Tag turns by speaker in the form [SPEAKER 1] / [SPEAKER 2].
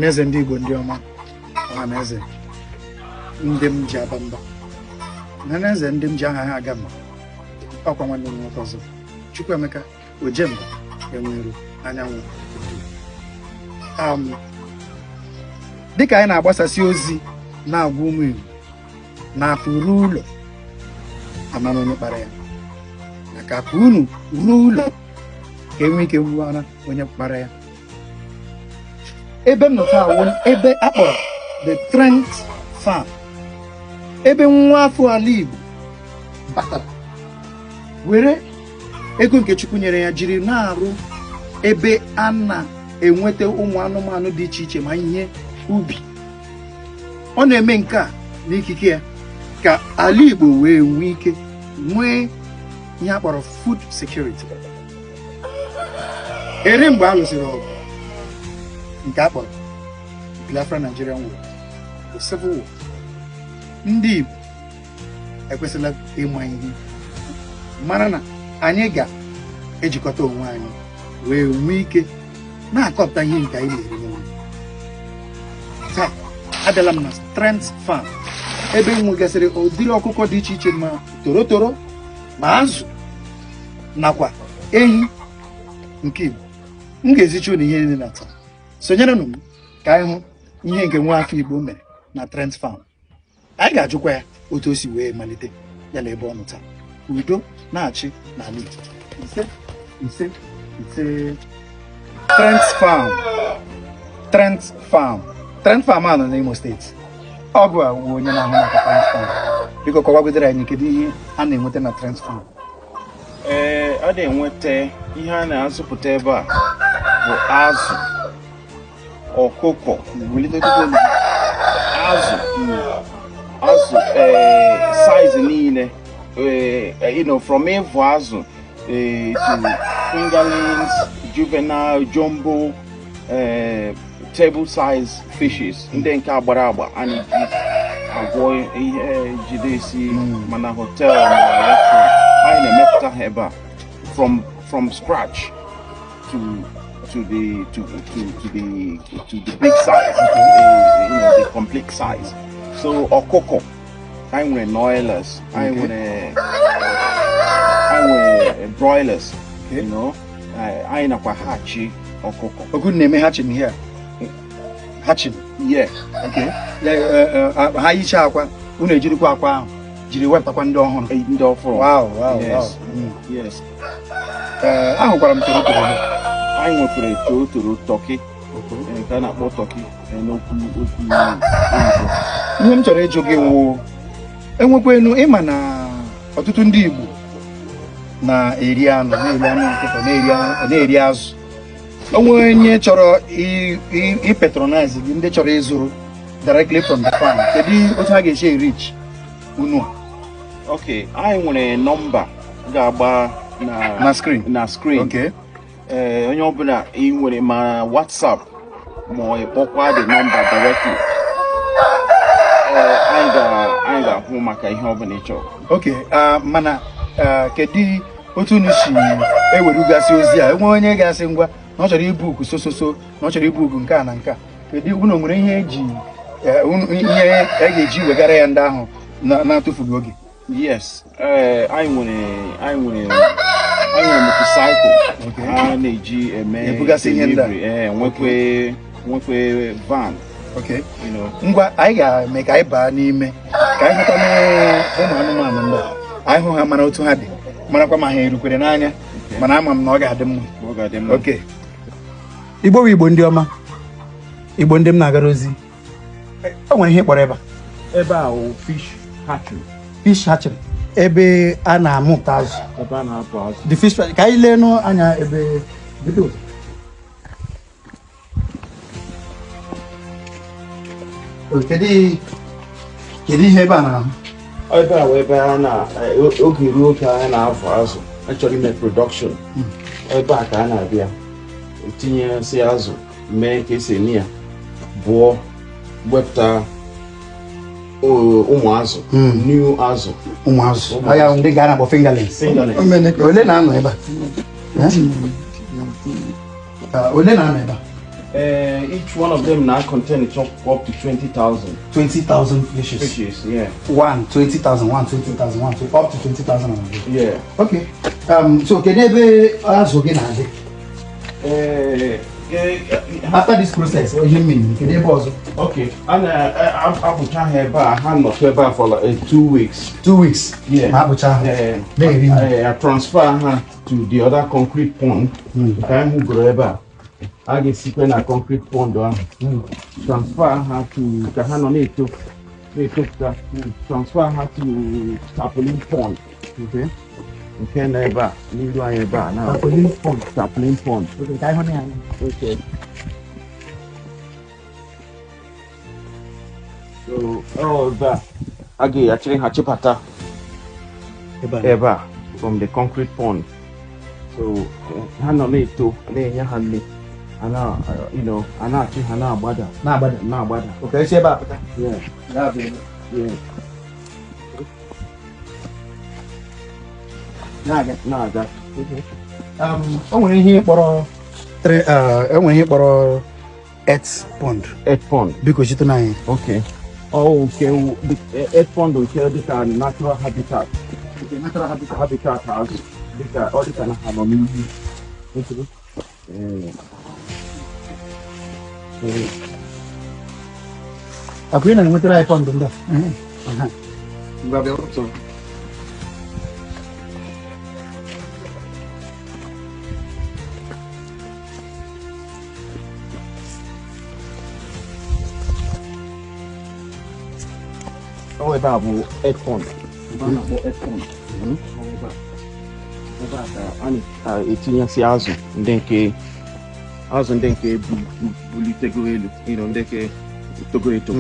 [SPEAKER 1] Ọhaneze ndị Igbo, ndị ọma, ọhaneze ndị m ji aba mba, ọhaneze ndị m ji aha ha aga mba, ọkwa nwanne m nwoke ọzọ, Chukwuemeka Ojemba Enwero Anyanwụ. Dịka anyị na-agbasasị ozi na-agwa ụmụ Igbo na akụ ruo ụlọ, amara onye kpara ya, na ka akụ unu ruo ụlọ ka enwee ike mara onye kpara ya. Ebe m nọ taa wụ ebe a kpọrọ The Trent Farm, ebe nwa afọ ala Igbo batara were ego nke Chukwu nyere ya jiri na-arụ ebe a na-enweta ụmụ anụmanụ dị iche iche ma ihe ubi. Ọ na-eme nke a n'ikike ya ka ala Igbo wee nwee ike nwee ihe a kpọrọ food security. Eri mgbe a lụsịrị ọgụ nke a kpọrọ Biafra Nigerian War, the Civil War, ndị Igbo ekwesịla ịma ihe mara na anyị ga-ejikọta onwe anyị wee nwee ike na-akọpụta ihe nke anyị na-eri n'ụlọ. Taa abịala m na Trent Farm, ebe m nwegasịrị ụdịrị ọkụkọ dị iche iche, ma torotoro, ma azụ, nakwa ehi nke Igbo. M ga-ezicha unu ihe niile na taa. Sonyerenụ m ka anyị hụ ihe nke nwa afọ Igbo mere na Trent Farm. Anyị ga-ajụkwa ya otu o si wee malite ya na ebe ọ nọ taa. Udo na-achị n'ala Igbo. Ise, ise, ise. Trent Farm, Trent Farm, Trent Farm a nọ n'Imo Steeti. Ọ bụ awụ onye na-ahụ maka Trent Farm. Biko kọwagodere anyị, kedu ihe a na-enweta na Trent Farm?
[SPEAKER 2] Ee, a na-enweta ihe a na-azụpụta ebe a bụ azụ, ọkụkọ,
[SPEAKER 1] welite tupu elu.
[SPEAKER 2] Azụ, ee, size niile, ee, from ịvụ azụ, ee, to fingerlings, juvenile, jumbo, ee, table size fishes, ndị nke agbara agba a na-eji agwọ ihe jide esi mana hotel ma restaurant. Anyị na-emepụta ha ebe a from scratch to the to to to the to the big size, the complete size. So ọkụkọ, anyị nwere broilers, anyị nwere broilers, anyị nakwa hatchi ọkụkọ.
[SPEAKER 1] Ogu na-eme hatching here, hatching?
[SPEAKER 2] Yeah.
[SPEAKER 1] Okay. Ya, ha yichaa akwa, unu ejirikwa akwa ahụ jiri wepụtakwa ndị ọhụrụ?
[SPEAKER 2] Ndị ọfụrụ.
[SPEAKER 1] Wow.
[SPEAKER 2] Yes. Yes.
[SPEAKER 1] Ee, ahụkwara m torotoro.
[SPEAKER 2] Anyị nwekwara torotoro, turkey, nke a na-akpọ turkey n'okwu okwu oyibo.
[SPEAKER 1] Ihe m chọrọ ịjụ gị wụ, enwekwenu, ịma na ọtụtụ ndị Igbo na-eri anụ, na-eri anụ ọkụkọ, na-eri azụ. Onwe onye chọrọ ipatronize gị, ndị chọrọ ịzụrụ directly from the farm, kedu otu ha ga-esi erich unu a?
[SPEAKER 2] Ok, anyị nwere nọmba ga-agba na
[SPEAKER 1] Na screen.
[SPEAKER 2] Na screen. Ee, onye ọbụla ị nwere ma WhatsApp ma ọ kpọkwa the number directly, ee, anyị ga-ahụ maka ihe ọbụla ị chọrọ.
[SPEAKER 1] Okay, mana kedu otu unu si ewerugasị ozi a? Enwe onye ga-asị ngwa na ọ chọrọ ibook so so so, na ọ chọrọ ibook nke a na nke a, kedu unu nwere ihe eji ihe a ga-eji wegara ya ndị ahụ na-atụfughị oge?
[SPEAKER 2] Yes, ee, anyị nwere motorcycle a na-eji eme
[SPEAKER 1] Ebugasị ihe ndị a.
[SPEAKER 2] delivery. Ee, nwekwe van.
[SPEAKER 1] Ngwa, anyị ga-eme ka anyị baa n'ime ka anyị hụta ụmụ anụmanụ ndị a. Anyị hụ ha, mara otu ha dị, marakwa ma ha erukwere n'anya, mana ama m na ọ ga-adị mma.
[SPEAKER 2] Ọ ga-adị mma.
[SPEAKER 1] Ok, Igbo bụ Igbo, ndị ọma, Igbo ndị m na-agara ozi, o nwere ihe kpọrọ ebe a?
[SPEAKER 2] Ebe a wụ fish hatchery.
[SPEAKER 1] Fish hatchery, ebe a na-amụta azụ.
[SPEAKER 2] Ebe a na-apụ azụ.
[SPEAKER 1] The fish, ka anyị leenụ anya ebe bido ụzọ. O, kedu ihe ebe a na-ahụ?
[SPEAKER 2] Ebe a wụ ebe a na oge ruo oge a na-afụ azụ, a chọrọ ime production. Ebe a ka a na-abịa tinye sị azụ, mee ka esi eme ya, bụọ, wepụta ụmụ azụ, new azụ.
[SPEAKER 1] Ụmụ azụ ahịa ndị ga na-akpọ fingerlings.
[SPEAKER 2] Fingerlings.
[SPEAKER 1] Ole na-anọ ebe a? Eh? Ole na-anọ ebe a?
[SPEAKER 2] Each one of them now contain up to 20,000.
[SPEAKER 1] 20,000 fishes.
[SPEAKER 2] Fishes, yeah.
[SPEAKER 1] 1, 20,000, 1, 20,000, 1, 20, up to 20,000 and above.
[SPEAKER 2] Yeah.
[SPEAKER 1] Okay. So kedu ebe azụ gị na-adị? After this process, ihe mmiri, kedu ebe ọzọ?
[SPEAKER 2] Okay. A na-abụcha ha ebe a, ha nọtụ ebe a for like 2 weeks.
[SPEAKER 1] 2 weeks.
[SPEAKER 2] Yeah.
[SPEAKER 1] Ma abụcha ha. Na-eri nri.
[SPEAKER 2] Transfer ha to the other concrete pond. Nke anyị hụgoro ebe a. A ga-esikwe na concrete pond ahụ. Transfer ha to ka ha nọ na-eto na-etopụta. Transfer ha to tarpaulin pond.
[SPEAKER 1] Okay.
[SPEAKER 2] Nke nọ ebe a, n'iru anyị ebe a na
[SPEAKER 1] Tarpaulin pond.
[SPEAKER 2] Tarpaulin pond.
[SPEAKER 1] Okay, ka anyị hụ na ya.
[SPEAKER 2] Okay. So, ọ ebe a, a ga-achịrị ha chịbata
[SPEAKER 1] Ebe a.
[SPEAKER 2] ebe a from the concrete pond. So, ha nọ na-eto, na-enye ha nri, a na, a na-achị ha na-agbada,
[SPEAKER 1] Na-agbada.
[SPEAKER 2] na-agbada.
[SPEAKER 1] Okay, esi ebe a pụta.
[SPEAKER 2] Yeah,
[SPEAKER 1] Na-abịa ebe.
[SPEAKER 2] yeah.
[SPEAKER 1] Na-aga.
[SPEAKER 2] Na-aga.
[SPEAKER 1] O nwere ihe kpọrọ e nwere ihe kpọrọ earth pond.
[SPEAKER 2] Earth pond.
[SPEAKER 1] Biko chitụ na anyị.
[SPEAKER 2] Okay. Oh, okay. Earth pond nke dịka natural habitat.
[SPEAKER 1] Okay, natural habitat.
[SPEAKER 2] Habitat azụ. Dịka ọ dịka na ha nọ n'ihu.
[SPEAKER 1] Akụ ị na-enwetara anyị pond ndị a. Aha. Ngwa bịa ụtọ.
[SPEAKER 2] Ọ ebe a bụ earth pond. Ebe a na-akpọ earth pond. Ọ ebe a. Ebe a ka a na-etinyesị azụ ndị nke azụ ndị nke bulitego elu, ndị nke togo eto.